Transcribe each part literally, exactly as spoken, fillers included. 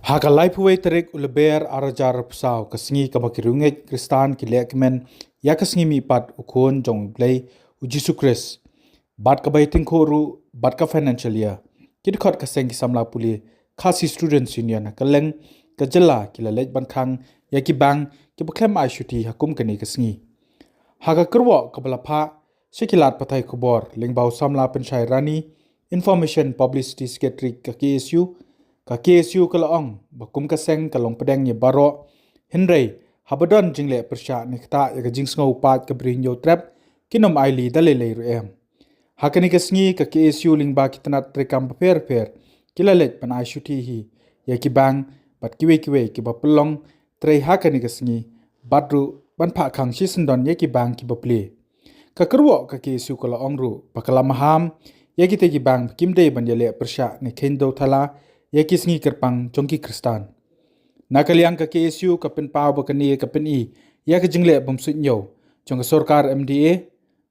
Ha ka laiphew wei tarik u Lber ar hajar arphew saw, ka sngi kaba ki riewngeit Khristan ki lehkmen ïa ka sngi mihpat u Khun jong U Blei u Jisu Khrist, bad kaba ïatyngkhuh ruh bad ka financial year, ki dkhot ka seng ki samla pule Khasi Students Union ha kylleng ka jylla ki la leit ban khang ïa ki bank kiba khlem ai shuti ha kum kane ka sngi. Ha ka kyrwoh kaba la phah sha ki lad pathai khubor lyngba u samla Pynshai Rani, Information Publicity Secretary ka K S U, ka K S U ka la ong ba kum ka seng ka long pdeng ïa baroh, hynrei haba don jingleh pyrshah ne ktah ïa ka jingsngew paid ka Bri Hynñiewtrep, kin ym ailad da lei lei ruh em. Ha kane ka sngi ka K S U lyngba ki tnat treikam bapher bapher ki la leit ban ai shuti hi ïa ki bank bad kiwei kiwei kiba pynlong trei ha kane ka sngi, bad ruh ban phah khang shisyndon ïa ki bank kiba plie. Ka kyrwoh ka K S U ka la ong ruh ba ka la maham ïa kita ki bank ba kim dei ban ïaleh pyrshah ne kheiñ dewthala ïa ki sngi kyrpang jong ki Khristan. Na ka liang ka K S U ka pynpaw ba kane ka pyni ïa ka jingleh bym suidñiew jong ka sorkar M D A,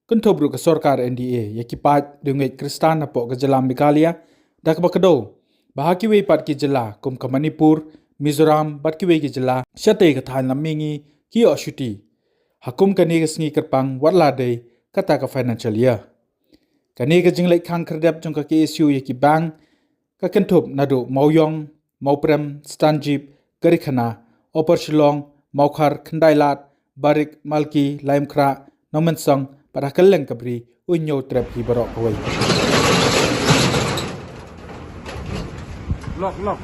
kynthup ruh ka sorkar N D A, ïa ki paid riewngeit Khristan hapoh ka jylla Meghalaya, da kaba kdew ba ha kiwei pat ki jylla kum ka Manipur, Mizoram bad kiwei ki jylla shatei ka thaiñ la mihngi ki ïoh shuti ha kum kane ka sngi kyrpang, wat la dei kata ka financial year. Kane ka jingleit khang khyrdep jong ka K S U ïa ki bank ka kynthup naduh Mawiong, Mawprem, Stanjip, Karikhana, Upper Shillong, Mawkhar, Khyndai Lad, Barik, Malki, Laitumkhrah, Nongmensong bad ha kylleng ka Bri Hynñiewtrep hi baroh kawei. Lock, lock.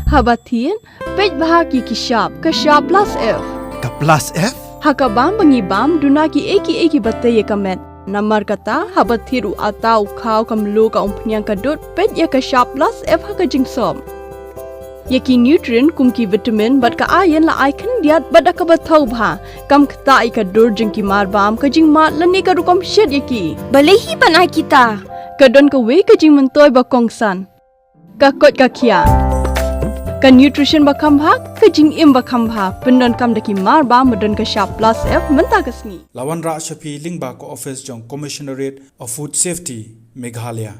Haba thied, peit bha ïa ki shap, ka shap plus F. Ka plus F? Ha ka bam ba ngi bam, duna kiei kiei kiba tei ïa ka met. Namar kata, haba thied u atta, u khaw, ka mluh, ka umphniang, ka dud, peit ïa ka shap plus F ha ka jingsop. Ïa ki nutrient kum ki vitamin bad ka iron la ai khyndiat bad da kaba thaw bha. Kam ktah ïa ka dur jong ki marbam, ka jingmad lane ka rukom shet ïa ki. Balei hi ban ai kita? Ka don kawei ka jingmyntoi ba kongsan. Ka koit ka khiah. Ka nutrition ba kham bha, ka jingim ba kham bha. Pyndonkam da ki marbam ba don ka shap plus F mynta ka sngi. La wanrah sha phi lyngba ka office jong Commissionerate of Food Safety, Meghalaya.